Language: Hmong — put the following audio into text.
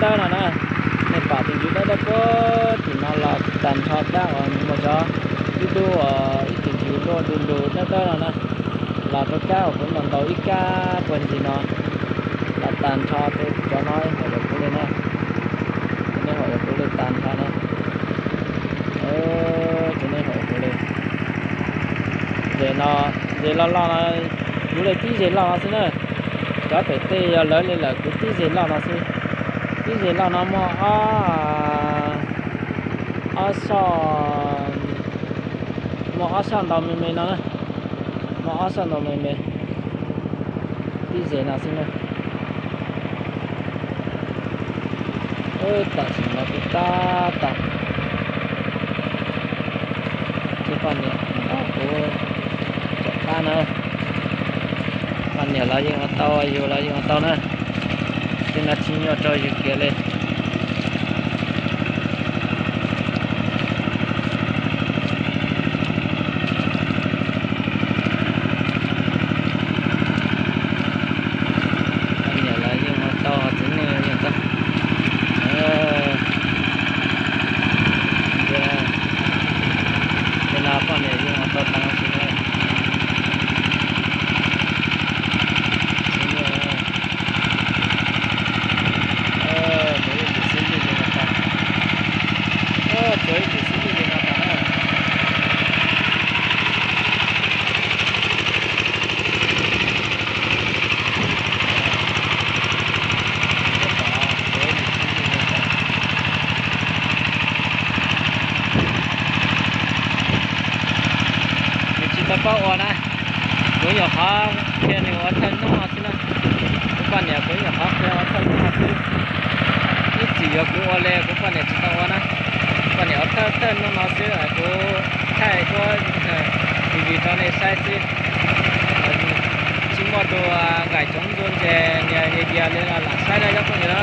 dawb no na. Nej pom tus ntsuj dawb dawb puag tim no los tag nrho kab uas muaj cov dub dub uas ib tus ntsuj luaj du lug dawb dawb no na, los rau kab uas kuv ntaus ntaus ib kab puag ntsis no, los tag nrho rau cov no haum yam kuv li na. Cov no haum yam kuv li tag nrho na. Cov no haum yam kuv li. Zes no, zes loj loj no, kuv li tib zes loj no xwb na. Cov pem tej yog lawv li lawm, kuv tib zes loj no xwb. Tib zes loj no muaj ob, ob soj, muaj ob soj ntau me me no na. Muaj ob soj ntau me me, tib zes no xwb na. Tam sim no kuv tab tom, kuv poj niam nrog kuv caum qab na. Poj niam los yeej ua tau, yus los yeej ua tau na. Tej no tsis nyuaj rau yus kiag li. Poj niam los yeej ua tau, txiv neej los yeej tau. Tej no poj niam yeej ua tau tag txiv neej. Tsuas ib tus xib lij li no tag. Tsuas ib tus xib lij li no tag na. Nws tsis tau paub ua na, kuv nyuam qhuav qhia nws ua thawj hnub no xwb na. Kuv poj niam kuv nyuam qhuav qhia ua thawj hnub no xwb. Ib txwm yuav kuv ua li kuv poj niam tsis tau ua na. Kuv poj niam ua thawj thawj hnub no xwb, kuv thaij duab T V rau nej saib xwb. Tsis muaj tus nqaim tsoov ntsuab ntses nias yias li los lam saib na cov phooj ywg na.